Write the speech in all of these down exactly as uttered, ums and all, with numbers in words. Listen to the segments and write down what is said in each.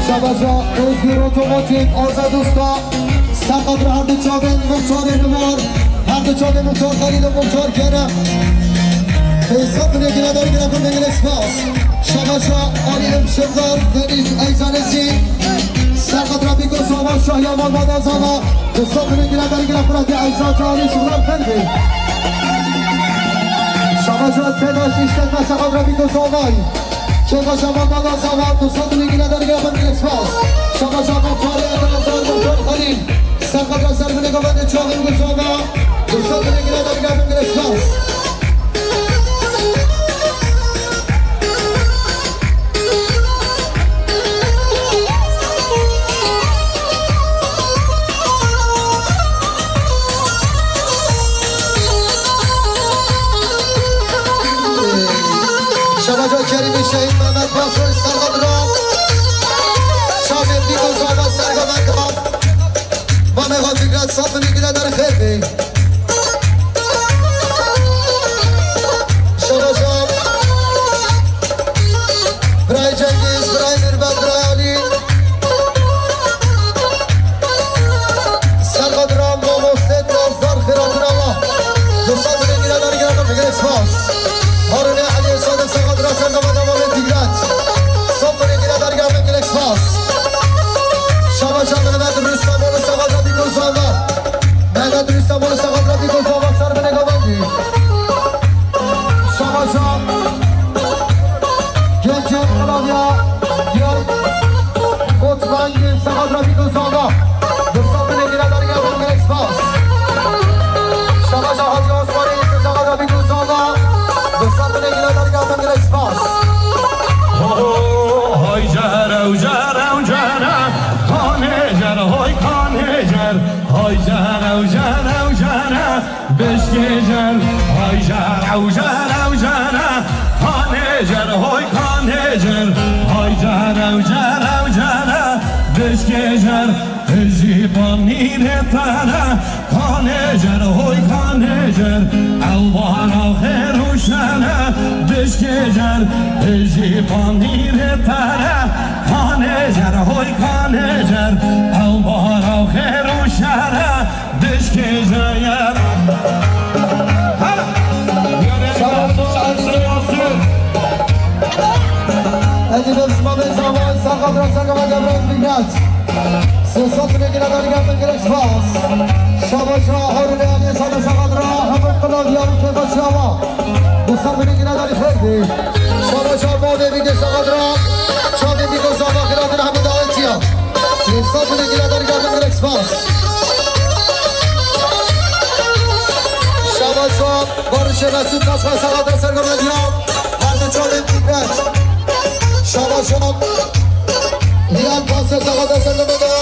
Şabaja Özgür Otomotiv, Azad Usta, Serhat Rahat, çavên muhtarê li war, her du çavên muhtar Xelîl û muhtar Kerem. Hesabine gire dergire xwe, gelek spas. Şabaja Alî Şevdar, Deniz Eyzanesi, Serhat Rabîko Zava, Şahya Mamada Zava, hesabine gire dergire xwe, Eyzan Alî Şevdar Ferdi. Şabaja Tedaş, işletme Serhat Rabîko Zavay. Şabaja Mamada Zava, hesabine gire dergire xwe, gelek spas. Şabaja Muhtarê Ebenezer, Muhtar Xelîl. Serqeta ser binê govendê çavên guzana, guzan binê gire dergah bin gire şans. Şabaja Kerîmî Şehîd Mehmet Basoy Serqet Ram. Çavên bî guzana Serqet Ram. Mame Xaçî Grat, saf binê gire der xêr bê. Şabaşa. Birayê Cengiz, birayê Mirbet, birayê Alî. Serqet Ram, mamoste, nazdar, xêratin Allah. Saf binê gire der gire der gire spas. Harunê Elî Sadık Serqet Ram, Serqet Ram, Mehmet Digrat. Saf binê gire der gire der gire spas. Şabaşa Mehmet Rüstem oğlu Serqet Ram, Bîko Zava. Mehmet Rüstem oğlu Serqet Ram, Bîko Zava, ser binê govendî. Şabaşa Gencê Klavya, Diyar Koçbengî Serqet Ram, Bîko Zava. Saf binê gire der gire der gire spas. Şabaşa Hacı Osmanî Serqet Ram, Bîko Zava. Saf binê gire der gire der gire spas. Ho, ho, hay jere, u jere, u jere, kanê jer, hoy kanê jer, hay jere, u jere, u jere, bişkê jer, hay jere, u jere, u jere, kanê jer, hoy kanê jer, hay jere, u jere, u jere, bişkê jer, hijî panîrê tere, Kanê jer, hoy kanê jer, ew bahara xêr û şer e, bişkê jer, hijî panîrê tere. Kanê jer, hoy kanê jer, ew bahara xêr û şer e, bişkê jer. Hela! Şabaş olsun. Edi Bey, Sima Bey, Zaman, Serkan Duran, Serkan Bey, Devran Bilmez. Sesat bile gire, bile gire, bile gire, spas. Şabaşa, Harun Bey, Ali, Sade, Sakat, Ra, Hamit, Kılav, Yavru, Kefa, Şava. Sesat bile gire, bile gire, bile gire. Şabaşa, Mavê, Bide, Sakat, Ra. Çavê, Bide, Zava, Kılav, Hamit, Ayetiya. Sesat bile gire, bile gire, bile gire, spas. Şabaşa, Barışê Mesûd Taşkaya Saxata Sergomediya, her du çavên Tîbet. Şabaşa, Hilal Pasya Saxata Sergomediya,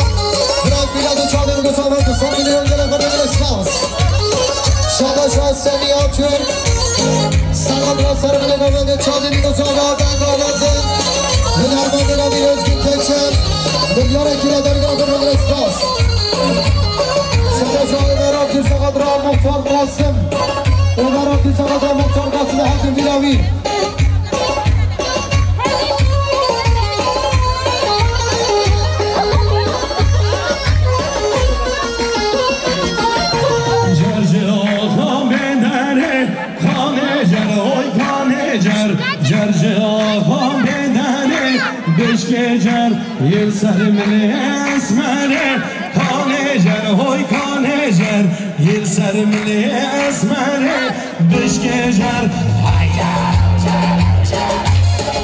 Bülent Bilal du çavên Gusama, Gusam milyon gelen kadar spas. Şabaşa, Semî Atür, Saxata Sergomediya, çavên Gusama, ben Gavaz'ın, Hünermendine bir özgün teçer, milyara kira dergahı kadar spas. Şabaşa, Ömer Atür Saxata Muhtar Kasım. Omerok Tîsaka Muhtar Kasım Hazim Bilawi. Jer ji axan bêderê, kanê jer, hoy kanê jer. Jer ji axan bêderê, bişkê jer, yê ser milê esmerê. Kanê jer, hoy kanê jer, yê ser milê esmerê. Bişkê jer, hay jer, jer, jer.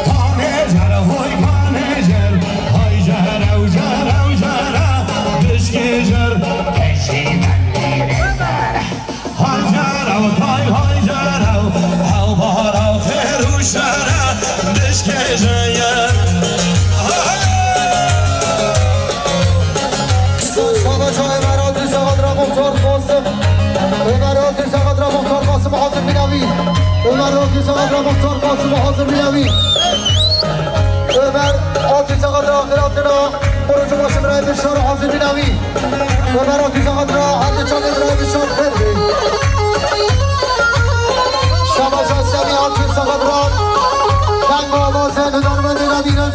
Kanê jer, hoy kanê jer, hay jer, ew jer, ew jer. Bişkê jer, eşî ben nêrê jer. Hay jer, ew tay, hay jer, ew, ew bahara xêr û şer e. Bişkê jer. Şabaşa Ömer Atî Saxat Ra Muxtar Kasım. Ömer Atî Saxat Ra Muxtar Kasım Hazim Bilawi. Ömer Atî Saxat Ra Muxtar Kasım Hazim Bilawi. Ömer Atî Saxat Ra Xiratina. Kurucu başı Ibrahim Bişar Hazim Bilawi. Ömer Atî Saxat Ra Hazim Çadır Ibrahim Bişar Ferdi. Şabaşa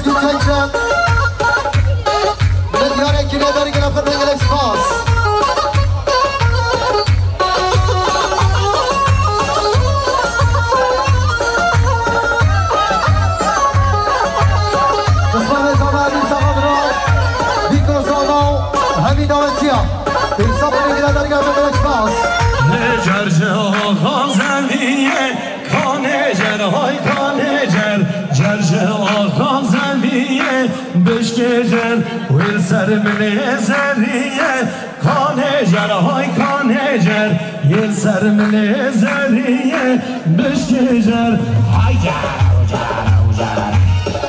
Gülçekçe. Ve diyareki ne dergin efendim, gelek spas. Kısmet ve sana bir sabah. Biko Zano, hemî dawetiya. Însaf ve diyareki ne dergin efendim, gelek spas. Necer ji axa zevîye, kanêcer, hay kanêcer, cer ji axa zevîye, bişkêcer, wê li ser milê zerî ye, kanêcer, hay kanêcer, yê li ser milê zerî ye, bişkêcer, hay cer, cer, cer.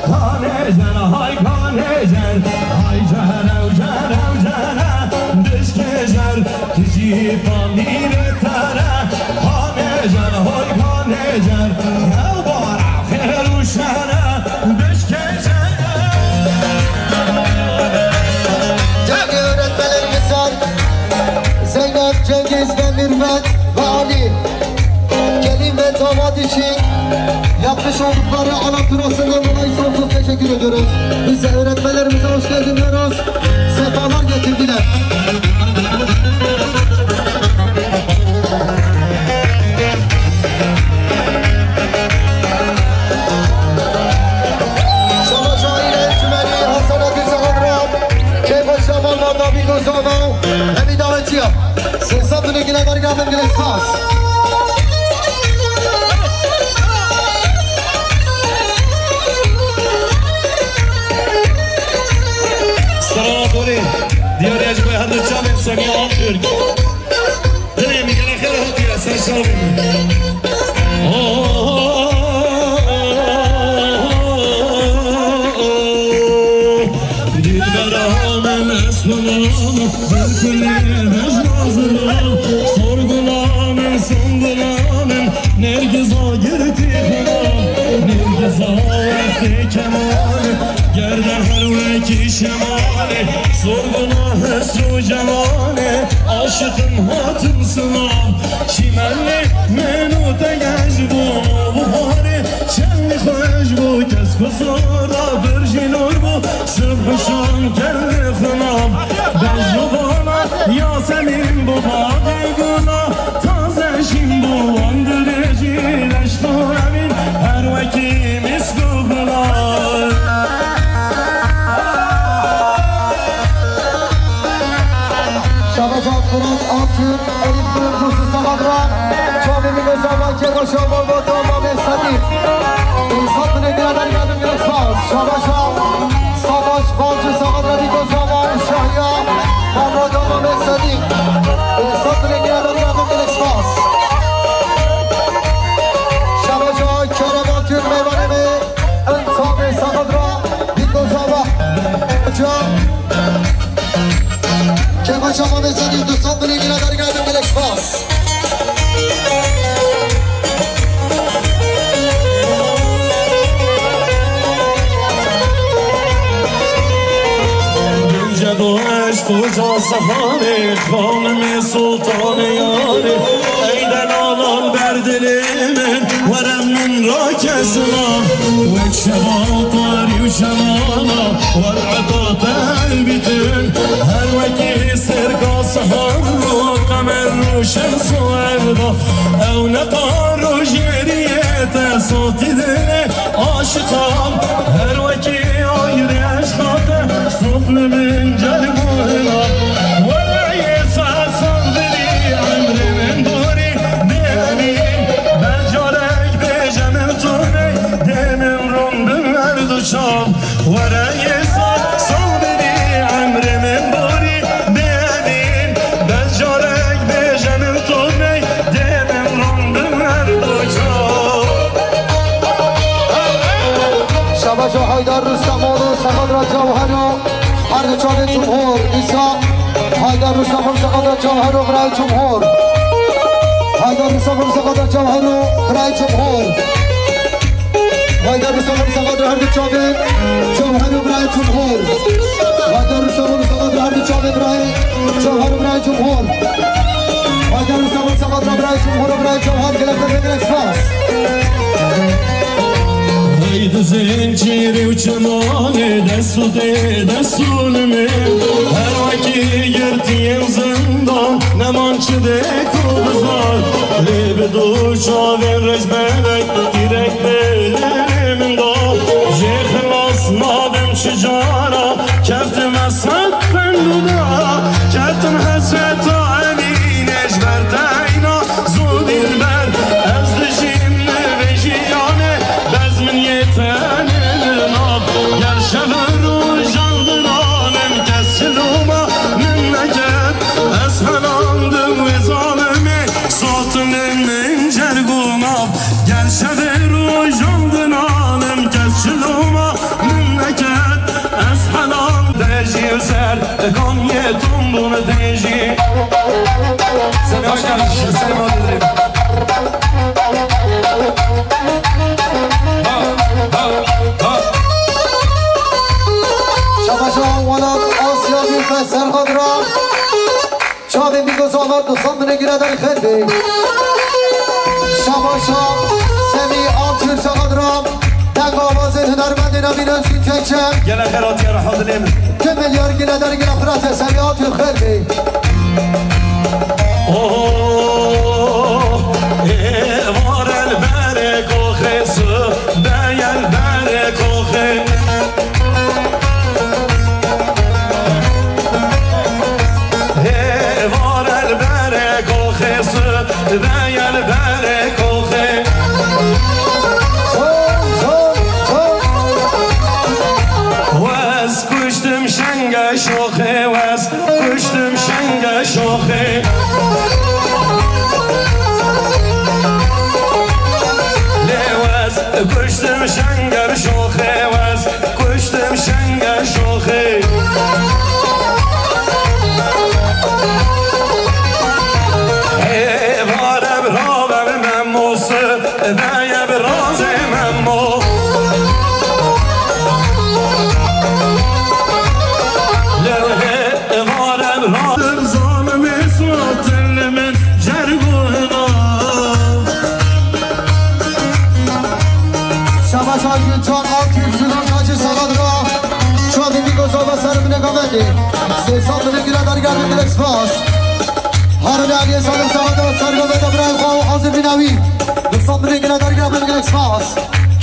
Kanê cer, hay kanê cer, hay cere, cere, cere, dişkê cer, tu jî panîrê tere. Kanê cer, hay kanê cer, ew bara xêr û şere, dişkê cer. Değerli öğretmenlerimiz var. Zeynep, Cengiz ve Mürvet ve Ali. Gelin ve damat için yapmış oldukları alatulasından dolayı sonsuz teşekkür ediyoruz. Biz de öğretmenlerimize hoş geldin diyoruz. Sefalar getirdiler. Şamaşa ile Cümeli Hasan Akgül Sağadra, Keyfa Şaman Marda Bingo Zano, Hemi Davetiya. Sesatını yine var geldim, yine spas. Selamat olê. Diyarê ji bo her du çavên Semiha Aktürk. Dilê min gelek xêr hatiye ser çavên min. Dilbera min ez xulam, ber kulê vejna zilam, sorgula min songula min, nergiza girtî xulam, nergiza wextê kemalê, gerde her wekî şemalê, sorgula hesr û cemalê, aşiqim hatim silam, çîmenê min û te geş bû, biharê çendî xweş bû, kes qusura bir jî nûr bû, sibh û şam kerdê xulam. Bej û bala Yasemîn bû, badê gula taze şîn bû, wan dibêjî leş xwe evîn, her wekî mîsk û gula. Şabaş Fırat Altın. Elif Kılıç Mustafa Duran, Çavê Mînozava Kêrbaşa Malbata Mamê Sedîq. Însaf binê giradan geldim, gelek spas. Şabaşa Savaş Balcı Samadra Mînozava Şahya Malbata Mamê Sedîq. Însaf binê giradan geldim, gelek spas. Şabaşa Kerema Türk meyvanê me. Însaf Samadra Mînozava. Hocam. Kêrbaşa Mamê Sedîq, du sed binê giradan geldim, gelek spas. Gel cedo eşq û ca sehanê, xanimê sultanê yarê, ey delalan ber dilê min, were min rakesina, wek şeva tarî û şemala, wer eta te elbîtin, her wekî serka sehar û qemer rûşen suerda, ew neqa rojêriyê te sotî dilê aşiqan, her wekî ayrê eşqa te sofne min celbûna. Were yê sar sal bidî emrê min dorî bê emîn, bes carek bêje min tu ney, dê min rûn bin her du çav. Were yê sar sal bidî emrê min borî bê emîn, bes carek bêje min tu ney, dê min rûn bin her du çav. Şabaşo Haydar Rüstemoğlu, Samadra Cevhero, her du çavê Cumhur, Îsa, Haydar Rüstemon, Samadra Cevhero, birayê Cumhur. Haydar Rüstemon, Samadra Cevhero, birayê Cumhur. Haydar Rüstemon, Samadra her du çavê Cevhero, birayê Cumhur. Haydar Rüstemon, Samadra her du çavê birayê Cevhero, birayê Cumhur. Haydar Rüstemon, Samadra birayê Cumhur, birayê Cevher, gelek gelek spas. Haydi Zincîrê û çimanê dest û dê, dest û limê, her wekî girtiyên zindan, neman çi dê ku bizar. Lê bi du çavên rêz belek, tîrek bê dilê min da. Jê xilas nabim çi cara, keftim ez sed pindû da. Ketim hesreta Emînê ji ber teyna. Zû dilber, ez dijîm li vê jiyanê, bez min yê tenê li nav. Gel şev û rojan dinalim, kes çilûma min neket. Ez helandim wê zalimê, sotinên min cerg û nav. Gel şev û rojan dinalim, kes çilûma min neket. Ez helan dejî û ser, kan yê tom bûn dejî. Sema Şahin, Sema Didrîm. Şabaşa welat Asya Gülfes Serhat ra. Çavê Mîko Zava du sed binê gire der xêr bê. Şabaşa Semî Altun Serhat ra. Deng avazên hunermendên Emîn Özgün Tekçe. Gelek xêr hatiye reha dilê min. Du milyar gire der gire firate Semî Altun xêr bê. Oh, êvar el berê koxê su, deyel berê koxê. Êvar el berê koxê su, deyel berê koxê. Wez kuştim şenge şoxê wez. Kuştim şenge şoxê. Lê wez kuştim şenge şoxê wez. Kuştim şenge şoxê. Êvare bi ravem memosi. Beye bi razê memo. Lewê vare bi razê. Zalimê sotin li min cergûna. Şabaş Aygün Can Altın Sudan Kaçı Saladra. Çavê Mîko Zava ser binê gavendê. Sê sed binê gire dergerdin dilek spas. Harun Aliye Salim Saladra ser gavendê birayê xwe û hazir bîna wî. Du sed binê gire dergerdin dilek spas.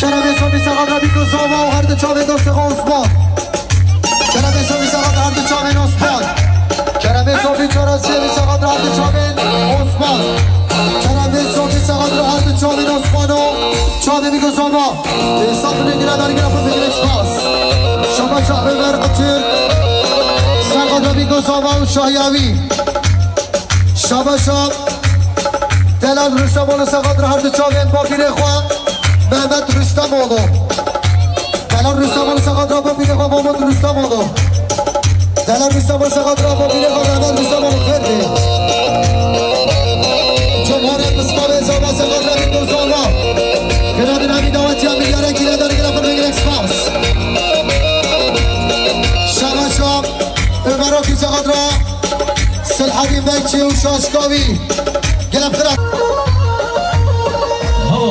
Keremê Şamî Saladra Mîko Zava û her du çavê dostê xwe Osman. Keremê Şamî Saladra her du çavên Osman. Keremê Şamî Çarasiyê Saladra her du çavên Osman. Keremê Şamî Saladra her du çavên Osman û çavê Mîko Zava. Ê, sed binê gire dergire xwe bigire spas. Şabaşa Ömer Atür, Saladra Mîko Zava û Şahyawî. Şabaşa Delal Rüstemoğlu Saladra her du çavên bapîrê xwe Mehmet Rüstemoğlu. Delal Rüstemoğlu Saladra bapîrê xwe Mehmet Rüstemoğlu. Delal Rüstemoğlu Saladra bapîrê xwe Mehmet Rüstemoğlu xêr bê. Cumhurê Mistafê Zava Saladra Mîko Zava. Gradin Emî dawetiya milyara kîle dergire xwe bigire spas. Şabaşa Ömer Akî Saladra. Selhadî Bekçî û Şaşkavî. Gelek xira. Ho,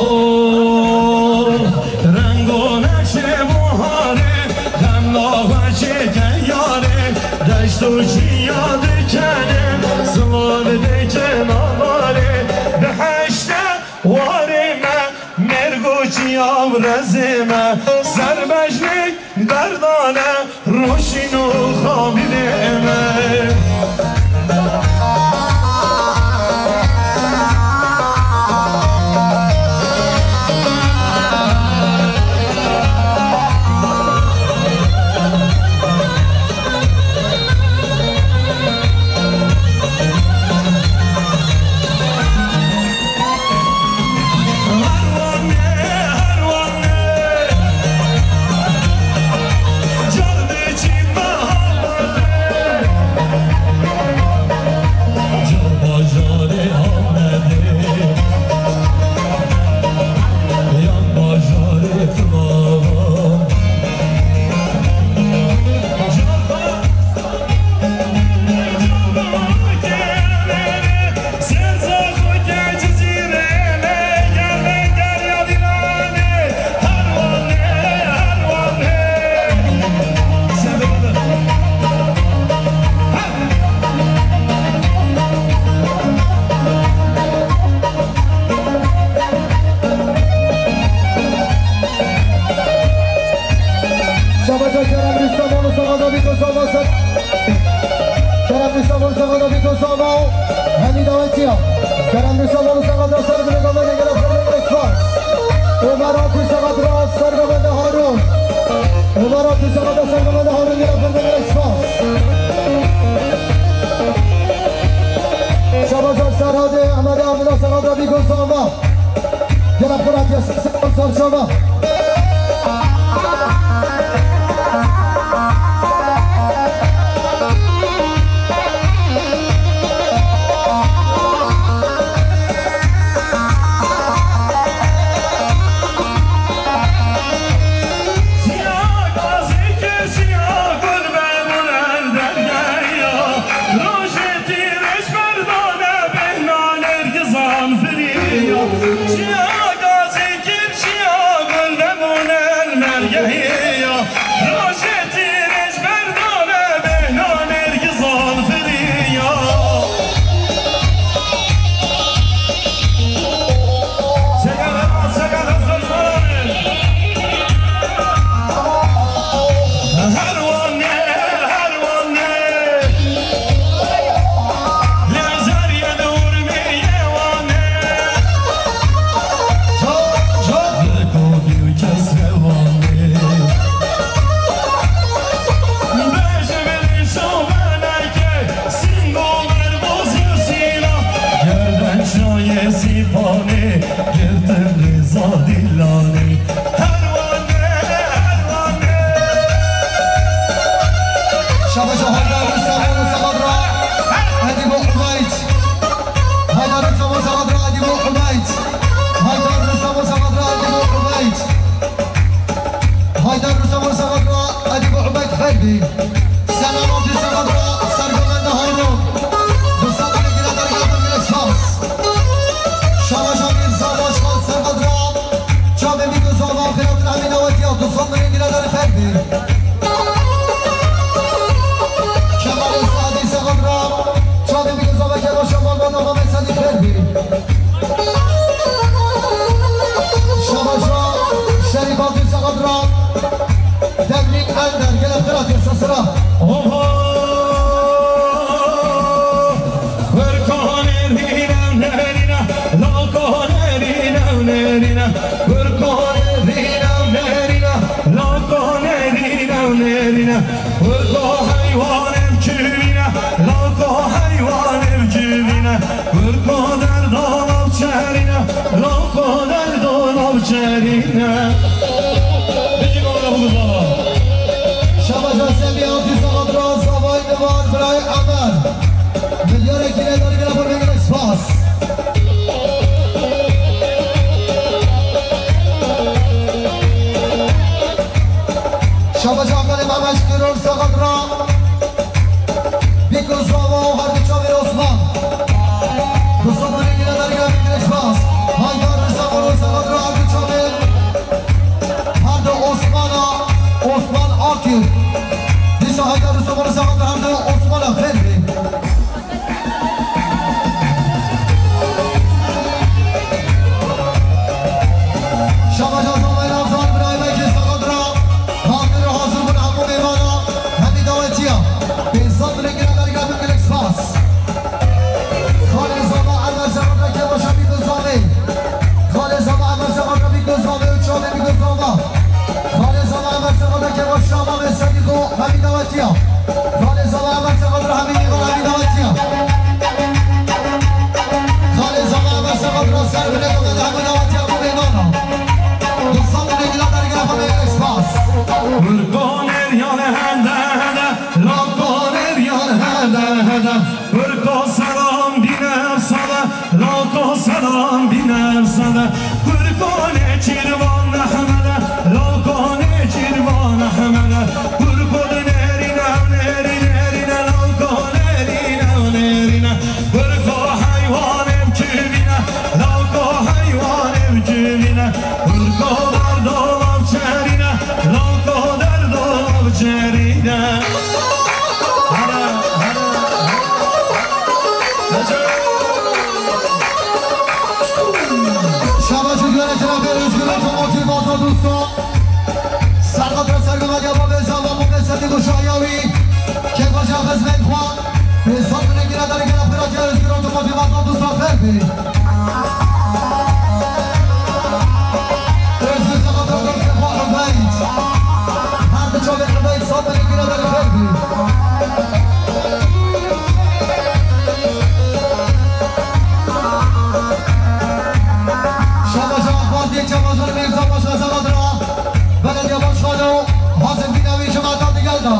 rengo neşe buharê, dem lava çeke yarê, deşt û çiya dikene, zilav dike navarê, biheşte warê me, mêrgo çiya rezê me, ser bejnê Berdane roşîn û xabînê me. Zama, hemî dawetiya. Kerem Rîsa Manu Seqat ra ser bine gavê gele xirmê Fars. Omer Altun Seqat ra ser gavê de Harun. Omer Altun Seqat ra ser gavê de Harun gele xirmê Fars. Şabaşa Serhadê Ehmed Amina Seqat ra bî gul zama. Gela Fırat ya Serşova. Sîpanê girtin rêza dîlanê. Herwanê, herwanê. Şabaşa Haydar Rüstem Samadra, Edîbo Umeyd. Haydar Rüstem Samadra, Edîbo Umeyd. Haydar Rüstem Samadra, Edîbo Umeyd. Haydar Rüstem Samadra, Edîbo Umeyd Xerbî. Selam Abdü Samadra, Sergomenda Hayro. Rüstem Bilgila Dergâ Bilgila Spas. Şabaşa Mirza Başkan Serhadra, Çavê Mîko Zava Xêratin Emîn Awetiya, du sed milyon lîre derî xêr bî. Kemalê Sadî Serhadra, Çavê Mîko Zava Kemal Şaban Bana Mehmet Sadî xêr bî. Şabaşa Şerîf Altun Serhadra, Devlîn Ender, gelek xêratin sesira. Oho! Kurko nerîne, nerîne, loko nerîne, nerîne. Kurko nerîne, nerîne, loko nerîne, nerîne. Kurko heywanê civîne, loko heywanê civîne. Kurko derdo navçerîne, loko derdo navçerîne. Bijî gavura bû zava. Şabaşa Semî Altun Serhadra, zavayê Nivar, birayê Emer. Milyarek lîre derî gela xwe, gelek spas. Şabaşa Akalê Mehmet Şikiror Serhadra, Bîko Zava û her du çavên Osman. Du sed milyon lîre derî gela, gelek spas. Haydar Rüstem Serhadra, her du çavên. Her du Osmana, Osman Akgül. Dîsa Haydar Rüstem Serhadra, her du Osmana xêr bî. Şabaşa Zomay Navzan, birayê me kê Serhadra, Batir hazir bûn hemû mêvana, hemî dawetiya. Pênc sed milyon lîre dergâ bin, gelek spas. Xalê Zava Emer Serhadra, Kemal Şamî bin Zomê. Xalê Zava Emer Serhadra, Bîko Zomê û çavê Bîko Zava. Xalê Zava Emer Serhadra, Kemal Şamî bin Sedîqo, hemî dawetiya. Xalê Zava Emer Serhadra, hemî mêvan, hemî dawetiya. Xalê Zava Emer Serhadra, ser bile gavê de hemî dawetiya, bu mêvana. Du sed milyon lîre dergâ bin, gelek spas. Kurko nerîne, hende, hende, loko nerîne, hende, hende. Kurko selam bîne sade, loko selam bîne sade. Kurko nêçîrvan Ehmede, loko nêçîrvan Ehmede. Kurko di nerîne, nerîne, nerîne, loko nerîne, nerîne. Kurko heywanê civîne, loko heywanê civîne. Kurko derdo navçerîne, loko derdo navçerîne. Hele, hele, hele. Şabaş û güvenê cenabê Özgür Otomotiv Oto Dosto. Serqet ve sergama gel babê zava bu meseti bu şayawi. Kêfa şahız ben xwa. Pênc sed milyon lîre dergâ Belediye Başkanı Hazım Günevi Cemaat Geldi.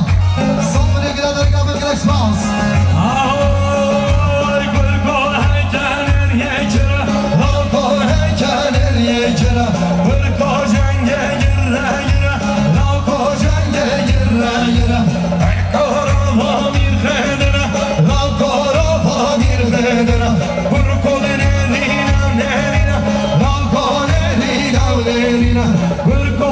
Sağ olun, geldi, geldi, geldi, spas. Ahoy, Gurko hekener yekira, Gurko hekener yekira, Gurko jenge yira yira, Gurko jenge yira yira. Gurko rava bir xedira, Gurko rava bir xedira, Gurko de nerina nerina, Gurko nerina nerina, Gurko